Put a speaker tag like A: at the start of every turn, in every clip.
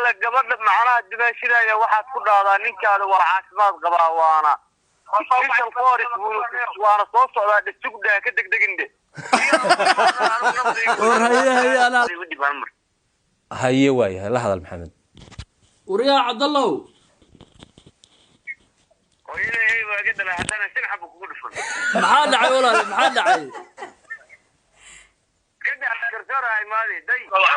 A: Walaala, gabadha macnaha dumaashidaya waxaad ku dhahdaa ninkaada waa caafimaad qabaa, waana special force, waana soo socdaa dhe, sugdhaa, ka degdegin dhe.
B: War haye, haye, anaa
C: Haye, waayahay, la hadal Maxamed.
B: Waryaa Cabdallow.
A: Hooyaday waa ga dhalay, haddana sin xaba kugu dhufan.
B: Maxaa dhacay, walaal? Maxaa dhacay?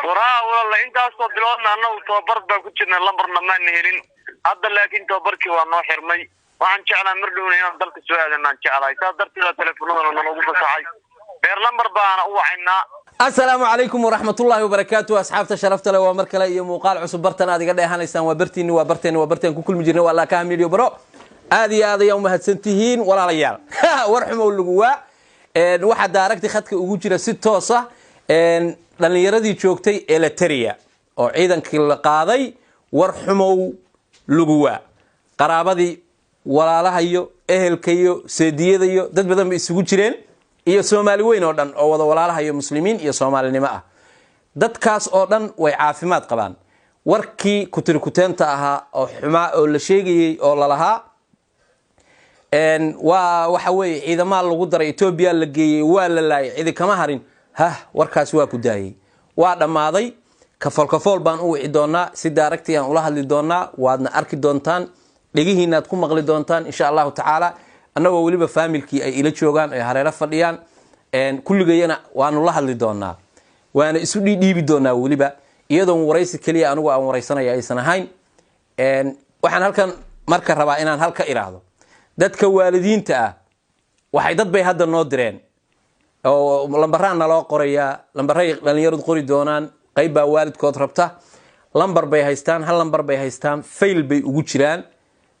A: Waraa walaala, intaasoo biloodna annagu tababar baan ku jirnay, lambarna maana helin hadda, laakiin tababarkii waa noo xirmay. Waxaan jeclaa mar dhowna inaan dalka soo aadanaan jeclahay, saas darteeda teleefonadana naloogu fasaxay, beer lambar baana u wacaynaa.
C: Asalaamu calaykum waraxmatullaahi wabarakaatu, asxaabta sharafta leh. Waa mar kale iyo muuqaal cusub. Bartan aad iga dheehanaysaan waa bartiini, waa barteeni, waa barteen ku kulmi jirnay, waa Laakaha Media Bro. Aad iyo aad ayaa umahadsan tihiin, walaalayaal. War xumow lagu waa. Waxaa daaragti khadka ugu jira si toosa dhalinyaradii joogtay Eliteria oo ciidankii la qaaday. War xumow lagu waa, qaraabadii, walaalahayo, ehelkayo, seediyadayo, dad badan bay isugu jireen, iyo Soomaali weyn oo dhan oo wada walaalahayo, muslimiin iyo soomaalinimo ah. Dadkaas oo dhan way caafimaad qabaan. Warkii kutirikuteenta ahaa oo xumaa oo la sheegayey oo lalahaa waa waxa weeye ciidamaa lagu daray, Etoobiya la geeyey, waa la laayay, cidi kama harin, hah, warkaasi waa ku daayey, waa dhammaaday. Kafool kafool baan u wici doonaa, si daaragtii aan ula hadli doonaa, waadna arki doontaan, dhegihiinaad ku maqli doontaan insha Allahu tacaala, annagoo weliba faamilkii ay ila joogaan, ay hareero fadhiyaan kulligayana, waanu la hadli doonaa, waana isu dhiidhiibi doonaa, weliba iyadoon waraysi keliya anigu aan waraysanaya aysan ahayn. Waxaan halkan marka rabaa inaan halka iraahdo dadka waalidiinta ah, waxay dad bay hadda noo direen oo lambaraan naloo qorayaa, lambaray dhalinyaradu qori doonaan. Qayb baa waalidkood rabta, lambar bay haystaan, hal lambar bay haystaan, file bay ugu jiraan.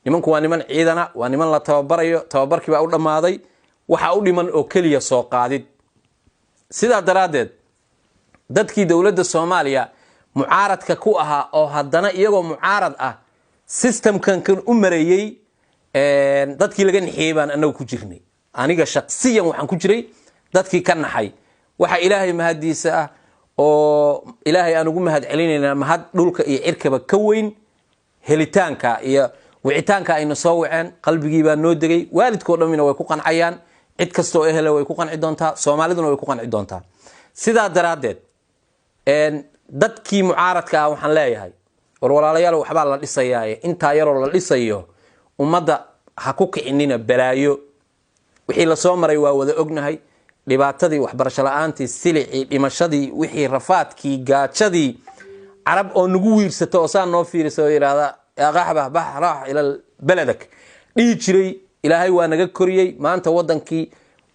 C: Nimanku waa niman ciidana, waa niman la tababarayo, tababarkii baa u dhammaaday, waxaa u dhiman oo keliya soo qaadid. Sidaa daraaddeed dadkii dowladda Soomaaliya mucaaradka ku ahaa oo haddana iyagoo mucaarad ah systemkan kan u mareeyey, dadkii laga nixiyey baan anagu ku jirnay. Aniga shaqsiyan waxaan ku jiray dadkii ka naxay. Waxa Ilaahay mahadiisa ah oo Ilaahay aan ugu mahad celinaynaa, mahad dhulka iyo cirkaba ka weyn, helitaanka iyo wicitaanka ayna soo waceen, qalbigii baa noo degay. Waalidkoo dhammina way ku qancayaan, cid kastoo ehele way ku qanci doontaa, Soomaaliduna way ku qanci doontaa. Sidaa daraaddeed dadkii mucaaradka ah waxaan leeyahay: war walaalayaal, waxbaa la dhisayaaye, intaa yaroo la dhisayo ummadda ha ku kicinina balaayo. Wixii lasoo maray waa wada ognahay: dhibaatadii, waxbarasho la-aantii, silicii, dhimashadii, wixii rafaadkii, gaajadii, Carab oo nagu wiirsata oo saa noo fiirisa oo yidhaahda "yaa qaxba bax raax ila beledak" dhihi jiray. Ilaahay waa naga koriyey. Maanta wadankii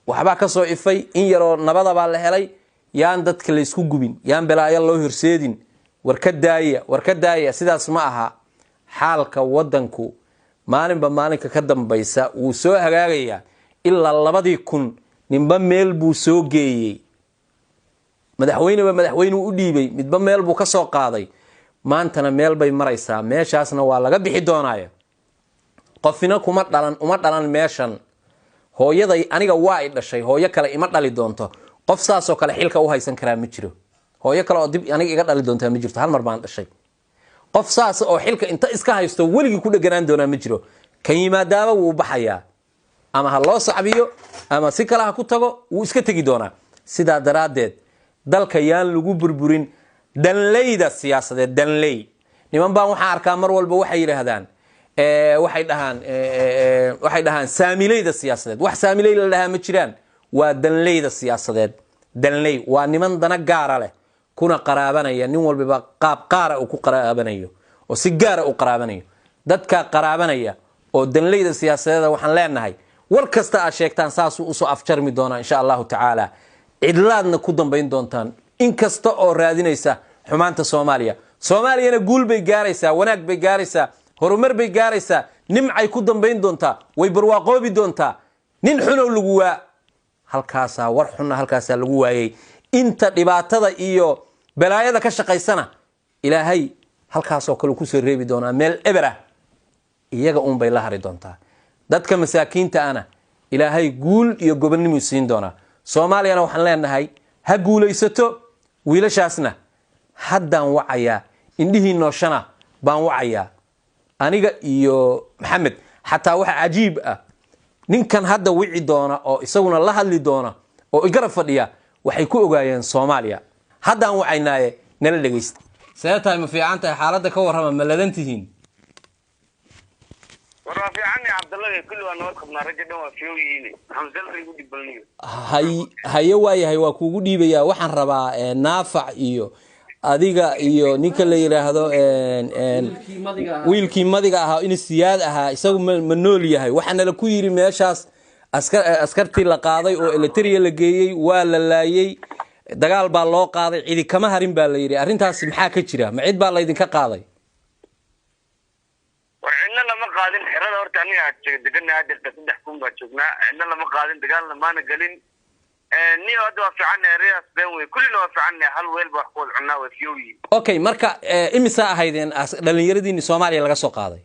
C: waxbaa ka soo ifay, in yaroo nabadabaa la helay. Yaan dadka laysku gubin, yaan balaayo loo horseedin. War ka daaya, war ka daaya, sidaas ma aha. Xaalka wadanku maalinba maalinka ka dambaysa wuu soo hagaagayaa. Ilaa 2000 ninba meel buu soo geeyey, madaxweyneba madaxweynuu u dhiibay, midba meel buu ka soo qaaday. Maantana meel bay maraysaa, meeshaasna waa laga bixi doonaya. Qofina kuma dhalan, uma dhalan meeshan. Hooyaday aniga waa i dhashay, hooyo kale ima dhali doonto. Qof saasoo kale xilka u haysan karaa ma jiro. Hooyo kale oo dib aniga iga dhali doontaa ma jirto. Hal mar baan dhashay. Qof saas oo xilka inta iska haysto weligii ku dheganaan doonaa ma jiro. Kan yimaadaaba wuu baxayaa, ama ha loo sacbiyo ama si kale ha ku tago, wuu iska tegi doonaa. Sidaa daraaddeed dalka yaan lagu burburin danleyda siyaasadeed. Danley niman baan waxaan arkaa mar walba waxay yidhaahdaan, waxay dhahaan saamileyda siyaasadeed. Wax saamiley la dhahaa ma jiraan, waa danleyda siyaasadeed. Danley waa niman dana gaara leh kuna qaraabanaya, nin walbaba qaab qaara uu ku qaraabanayo oo si gaara u qaraabanayo. Dadka qaraabanaya oo danleyda siyaasadeeda waxaan leenahay: war kasta aad sheegtaan saasuu usoo afjarmi doonaa insha Allahu tacaala, cidlaadna ku dambayn doontaan in kasta oo raadinaysa xumaanta Soomaaliya. Soomaaliyana guul bay gaaraysaa, wanaag bay gaaraysaa, horumar bay gaaraysaa, nimcay ku dambayn doontaa, way barwaaqoobi doontaa. Nin xunow lagu waa halkaasaa, war xunna halkaasaa lagu waayey. Inta dhibaatada iyo balaayada ka shaqaysana Ilaahay halkaasoo kale kusoo reebi doonaa, meel eber ah iyaga uun bay la hari doontaa. Dadka masaakiinta ana Ilaahay guul iyo gobonnimuu siin doonaa. Soomaaliyana waxaan leenahay ha guulaysato. Wiilashaasna haddaan wacayaa, indhihii nooshana. Baan wacayaa aniga iyo Maxamed. Xataa waxa cajiib ah, ninkan hadda wici doona oo isaguna la hadli doona oo igarab fadhiya, waxay ku ogaayeen Soomaaliya. Haddaan wacaynaaye nala dhegaysta. See tahay? Ma fiican tahay? Xaaladda ka warrama, ma ladan tihiin?
A: War waa fiicanay Cabdallah, kulli waa nabad qabnaa, ragga dhan waa fiyow yihiin. Maxamed igu dhibalniyo.
C: Hay, haye, waayahay, waa kuugu dhiibayaa. Waxaan rabaa Naafac iyo adiga iyo ninka la yidhaahdo wiilkii madiga ahaa, in Siyaad ahaa, isagu ma nool yahay? Waxaana la ku yidhi meeshaas askartii la qaaday oo Eliteria la geeyey waa la laayey, dagaal baa loo qaaday, cidi kama harin baa la yidhi. Arrintaas maxaa ka jira? Ma cid baa laydinka qaaday?
A: War cidna lama qaadin. Xerada horta aniga degana hadeerta 3000 baa joognaa. Cidna lama qaadin, dagaalna maana gelin. Niyo, hadda waa fiicannahay. Ereyadaas been wey. Kullina waa fiicannahay, hal weel ba wax ku wada cunaa, waa fiyow yihiin.
C: Okay, marka imisaa ahaydeen dhalinyaradiini Soomaaliya laga soo qaaday?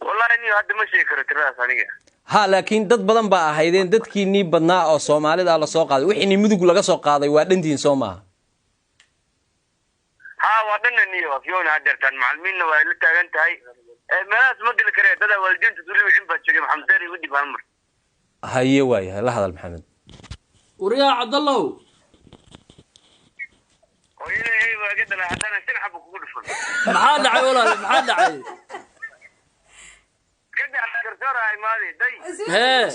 A: Wallahi niyo, hadda ma sheegi karo tiradaas aniga.
C: Ha, laakiin dad badan baa ahaydeen. Dadkiinii badnaa oo Soomaalida lasoo qaaday, wixiinii Mudug laga soo qaaday, waa dhantihiin, soo maaha?
A: Ha, waa dhanna niyo, waa fiyowna hadeertaan. Macalimiinna waa la taagan tahay. Meelahaas ma geli karee, dadaa waalidiinta suli wixin baa joogay. Maxamed Deer igu dhib hal mar.
C: Haye, waayahay, la hadal Maxamed.
B: Waryaa Cabdallow.
A: Hooyaday waa iga dhalay, haddana shan xabo kugu dhufan.
B: Maxaa dhacay walaal? Maxaa dhacay?
A: Kada garsoor ah imaaday day.
B: Hee.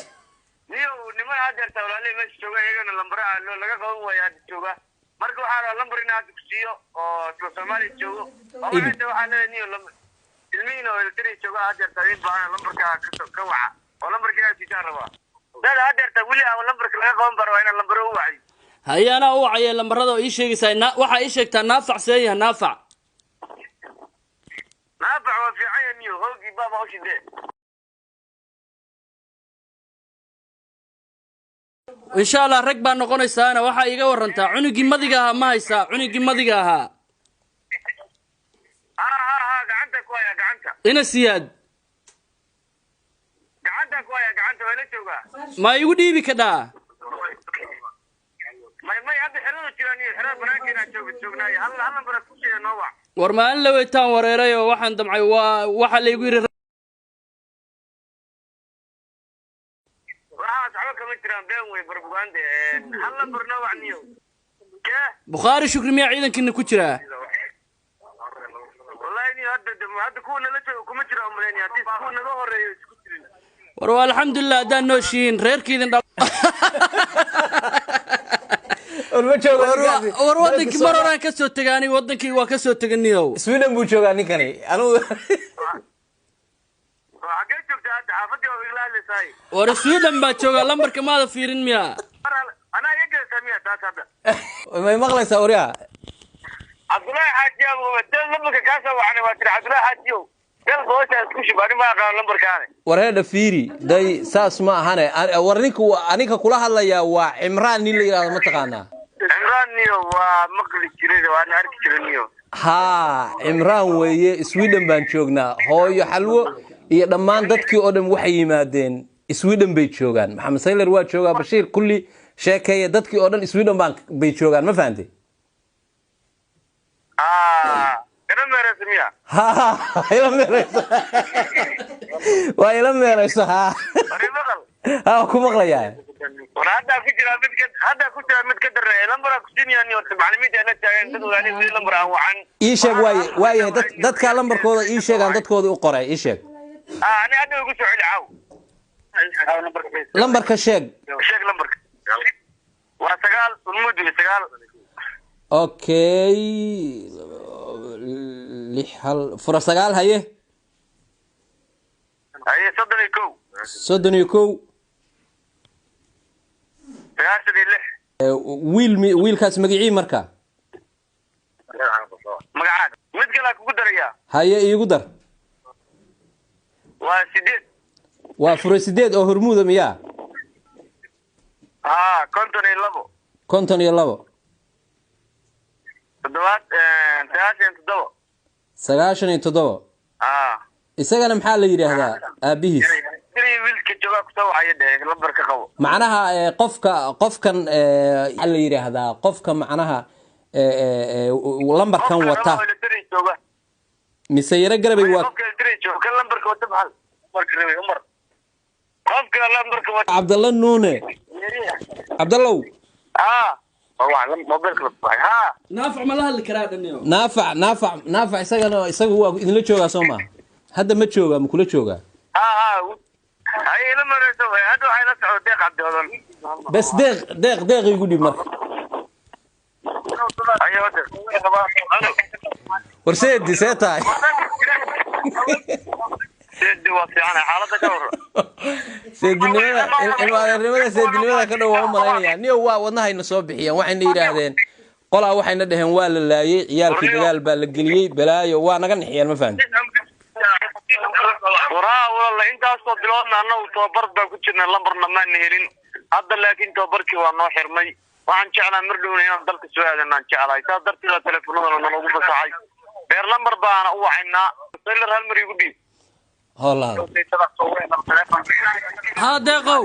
A: Niyo, niman hadeerta walaalihii meesha jooga, iyagana lambara loo laga qaban waayo hadda jooga. Marka waxaa rabaa lambar in hadda ku siiyo oo isla Soomaaliya joogo oo waxay waxaa leedahay niyo, lambar ilmihiina oo Elitria jooga hadeerta idin baahan, lambarka ka waca oo lambarka inaad siisaan rabaa. Dad hadeerta weli aan lambarka laga qaban baa rabaa inaan lambaro u waciyo.
B: Haye, anaa u wacaya lambarada oo ii sheegaysaa. Waxaa ii sheegtaa Naafac seeyaha, Naafac?
A: Naafac waa fiican yahay niyo, hoogii baaba u shidee.
B: Insha Allah rag baa noqonaysaana. Waxaa iiga warantaa, cunugii madiga ahaa ma haysaa? Cunugii madiga ahaa?
A: Ha ha ha, gacanta ku haya, gacanta.
B: Ina Siyaad.
A: Gacanta ku haya, gacanta waa la joogaa.
B: Ma igu dhiibi kadhaa?
A: May may, hadda xerada jiraan iyo xerada banaankeena joognaayo. Hal hal lambar ku sheega, noo wac.
B: War maalin la weytaan wareeray oo waxaan damcay, waa waxaa laygu yidhi.
A: Waxaas waxba kama jiraan, been wey barbugande. Hal lambar noo wac niyo kee.
B: Bukhaari Shukri miyaa ciidankiina ku jiraa?
A: Wallahi niyo, hadda kuwa nala jooga kuma jiro umaleynaya, haddii kuwa naga horeeyo isku jirin.
B: War waa alxamdulilah haddaan nooshihiin reerkiidin dhal.
C: War ma joogo
B: War
C: ninkaasi.
B: war wadankii mar horaan ka soo tegay aniga, wadankii waa ka soo teganiyow.
C: Sweden buu joogaa ninkani anugu.
A: Xaggee joogtaa hadda? Xaafadii waa igala hadlaysaay.
B: War Sweden baa joogaa, lambarka maada fiirin miyaa?
A: Mar anaa iga gelaysaa miya taas hadda?
C: May maqlaysaa waryaa?
A: Cabdullaahi Xaajiyow, dal lambarka kaasoo wacnay waa tiri Cabdullaahi Xaajiyow, dal boosha isku shub, ani ma aqaan lambarkaane.
C: War heedha, fiiri day, saas ma ahane. War ninka aninka kula hadlayaa waa Cimraan, nin la yidhahdo, ma taqaanaa?
A: Cimraan niyo, waa maqli jiray, waana arki jiray niyo.
C: Haa, Cimraan weeye. Sweden baan joognaa. Hooyo Xalwo iyo dhammaan dadkii oo dhan waxay yimaadeen Sweden bay joogaan. Maxamed Sayler waa joogaa, Bashiir, kulli sheekeeya, dadkii oo dhan Sweden baan bay joogaan, ma fahantay?
A: Ah, ina meereysa miya?
C: Ha, ila meerayso, waa ila meerayso, ha.
A: War maqal.
C: Ha, waa ku maqlayaa.
A: War haddaa ku jiraa mid ka, haddaa ku jiraa mid ka darnay, lambaraa ku siinaya niyo. Horta macalimiinta ana taagan, dad walaalihi weli lambar aan wacan.
C: Ii sheeg, waaye waayahay, dadkaa lambarkooda ii sheegaan, dadkooda u qoray, ii sheeg.
A: Ah, ani hadda igu soo celi caaw.
C: Lambarka sheeg.
A: Sheeg lambarka, waa 9 ulmud wey, 9.
C: Okay, 6 1 fura 9, haye.
A: Haye, 31.
C: 31.
A: 96.
C: Wiil wiilkaas magicii marka?
A: Magacaad mid kalaa kugu darayaa.
C: Haye, iigu dar.
A: Waa 8.
C: Waa fura 8 oo Hormuuda miyaa?
A: Haa, 52.
C: 52.
A: Toddobaad 97.
C: 97.
A: Haa.
C: Isagana maxaa la yidhaahdaa aabihiis?
A: Sidii wiilka joogaa kusoo wacaya dheh, lambarka qabo.
C: Macnaha qofka qofkan maxaa la yidhaahdaa, qofka macnaha lambarkan
A: Qofka
C: wata?
A: rabo military jooga.
C: Mise Yaro Garabay waa
A: Qofka Eltria jooga kan lambarka wata maxal marka rabay Umar, qofka lambarka wata.
C: Cabdalla Nuune, Cabdallow.
A: Haa, mobilka la baxay, haa.
B: Naafac ma la hadli karaa dhaniyo?
C: Naafac, Naafac, Naafac isagana isagu waa idinla joogaa, soo maha? Hadda ma joogaa, ma kula joogaa?
A: Haa, hay, ila marayso. Hadda waxay la socda Deeq Cabdiodan.
C: Bes, Deeq, Deeq, Deeq igu dhib marka.
A: Ayo, wada.
C: War seedi, see tahay?
A: Seedi, waa fiican, xaaladda ka warran.
C: Seedinimada, ilmaadeernimada, seedinimada ka dhow waan u malaynaya. Niyo, waa wadnahayna soo bixiyeen. Waxayna yidhaahdeen qolaa, waxayna dhaheen waa la laayay ciyaalkii, dagaal baa la geliyey, balaayo, waa naga nixiyeen, ma fahamti?
A: Waraa walaala, intaasoo biloodna annagu tababar baan ku jirnay, lambarna maana helin. Hadda laakiin tababarkii waa noo xirmay. Waxaan jeclaa mar dhowna inaan dalka soo aadanaan jeclahay, saas darteeda teleefonadana naloogu fasaxay. Beer lambar baana u wacaynaa. Saylar, hal mar igu dhiib.
C: Hoolaada.
B: Haa, Deeqow.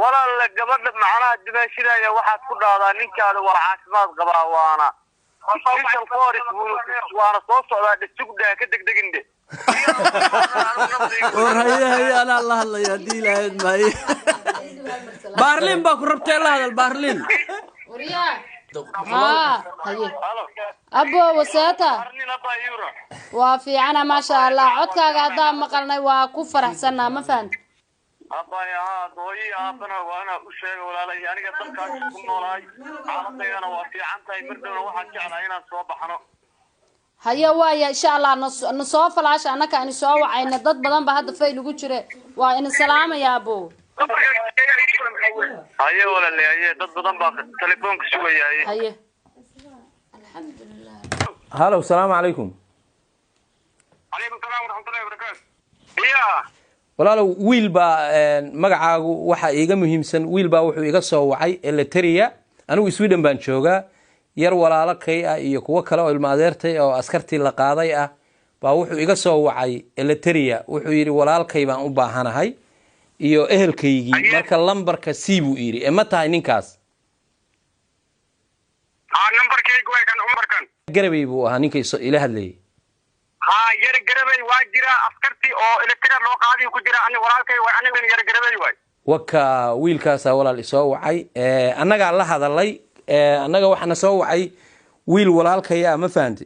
A: Walaala, gabadha macnaha dumaashidaya waxaad ku dhahdaa ninkaada waa caafimaad qabaa, waana special force, waana soo socdaa, dhisugdaa ka degdegin de.
B: War haye, haye, anaa la hadlaya haddii Ilaahayd maaye. Baarliin baa ku rabtee, la hadal Baarliin.
D: Waryaa, haa, haye abo, waseeta? Waa fiicana, maasha Allah. Codkaaga haddaan maqalnay waa ku faraxsanaa, ma fahanti?
A: Abaya, haa, hooyii aabana waana u sheega. Walaalay, aniga dalkaas ku noolahay, xaaladaydana waa fiican tahay. Mar dhowna waxaan jeclahay inaan soo baxno.
D: Haye, waaya, insha Allah na soo falaasha, annaka ini soo wacayna. Dad badan ba hadda fayl ugu jire. Waa ini salaamaya, abo.
A: Haye walaalay, haye, dad badan baa telefoonka sugaya, haye.
D: Haye, alxamdulilah.
C: Halow, salaamu calaykum.
A: Calaykum salaam waraxmatullahi wabarakaatu, iya.
C: Walaalow, wiil baa magacaagu waxaa iiga muhiimsan. Wiil baa wuxuu iga soo wacay Eliteria, anigu Sweden baan joogaa. Yar walaalo kay ah iyo kuwo kale oo ilma adeertay oo askartii la qaaday ah baa wuxuu iga soo wacay Eliteria. Wuxuu yidhi walaalkay baan u baahanahay iyo ehelkaygii, marka lambarka c buu yidhi. E ma tahay ninkaas?
A: Haa, nambarkaygu way kan umarkan.
C: Garabay buu ahaa ninka ila hadlayay.
A: Haa, Yar Garabay waa jira, askartii oo Eritrea loo qaadiy ku jira. Ani walaalkay waay, anigan Yar Garabay waay.
C: Waka wiilkaasaa walaal isoo wacay. Annagaa la hadalay. Annaga waxaana soo wacay wiil walaalkaya ah, ma fahanti?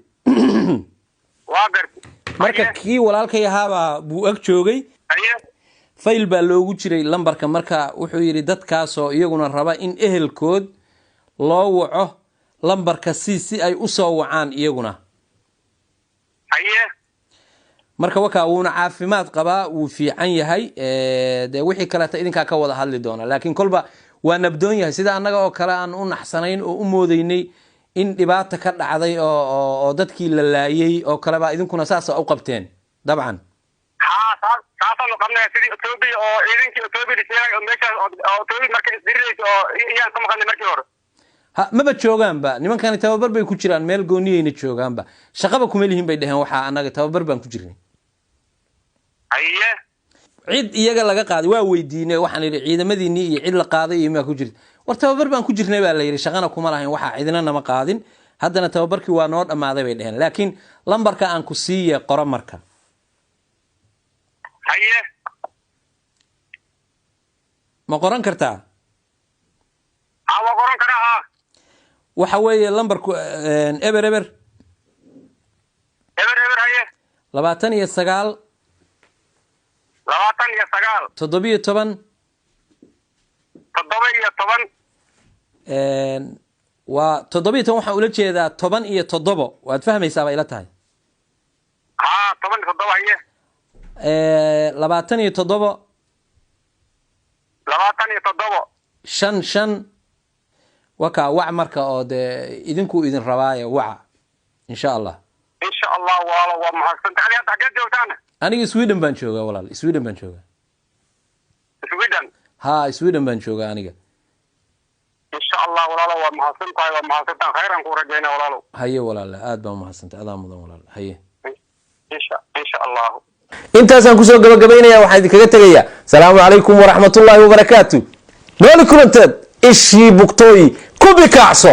A: Waa garti.
C: Marka kii walaalkay ahaabaa buu ag joogay.
A: Haye.
C: Fayl baa loogu jiray lambarka. Marka wuxuu yidhi dadkaasoo iyaguna raba in ehelkood loo waco lambarka si ay usoo wacaan iyaguna.
A: Haye.
C: Marka wakaa, wuuna caafimaad qabaa, wuu fiican yahay. Dee wixii kaleeta idinkaa ka wada hadli doona, laakiin kolba waa nabdoon yahay. Sida annaga oo kale aan u naxsanayn oo u moodeynay in dhibaata ka dhacday oo dadkii la laayay oo kaleba, idinkuna saasa u qabteen dabcan.
A: Haa, saasaanu qabnay, sidii Etoobiya oo ciidankii Etoobiya la sheegay oo meeshaas oo Etoobiya marka isdiriraysa oo iyaan ka maqalnay markii hore.
C: Ha, maba joogaanba nimankani, tababar bay ku jiraan, meel gooniyayna joogaanba, shaqaba kuma lihin bay dheheen. Waxaa annaga tababar baan ku jirnay.
A: Haye.
C: Cid iyaga laga qaaday waa weydiinay. Waxaan idhi ciidamadiinii iyo cid la qaaday iyo maa ku jirta? War tababar baan ku jirnay baa la yidhi, shaqana kuma lahayn, waxaa cidina nama qaadin. Haddana tababarkii waa noo dhammaaday bay dheheen. Laakiin lambarka aan ku siiye qoro marka.
A: Haye.
C: Ma qoran kartaa?
A: Haa, waa qoran karaa, haa.
C: Waxa weeye lambarku 0 0.
A: 0 0, haye.
C: 29.
A: 29.
C: 17.
A: 17.
C: Waa 17, waxaan ula jeedaa 17, waad fahmaysaa bay ila tahay.
A: Haa, 17, haye.
C: 27.
A: 27.
C: 5 5. Wakaa, wac marka oo dee idinku idin rabaaye, waca insha Allah.
A: Insha Allah, waalo, waa mahadsanta. Ali, hadda xaggeed joogtaana?
C: Aniga Sweden baan joogaa, walaal, Sweden baan joogaa.
A: Sweden?
C: Ha, Sweden baan joogaa aniga.
A: Insha Allah, walaalo, waa mahadsan tahay, waa mahadsantahay, khayran kuu rajaynaa, walaalo.
C: Haye walaale, aad baa umahadsantay, adaa mudan walaal, haye.
A: Insha Allahu.
C: Intaasaan kusoo gabagabaynaya. Waxaan idinkaga tegayaa salaamu calaykum waraxmatullaahi wabarakaatu. Nooli kulanteed, ishii bugtooyi ku bikaacso.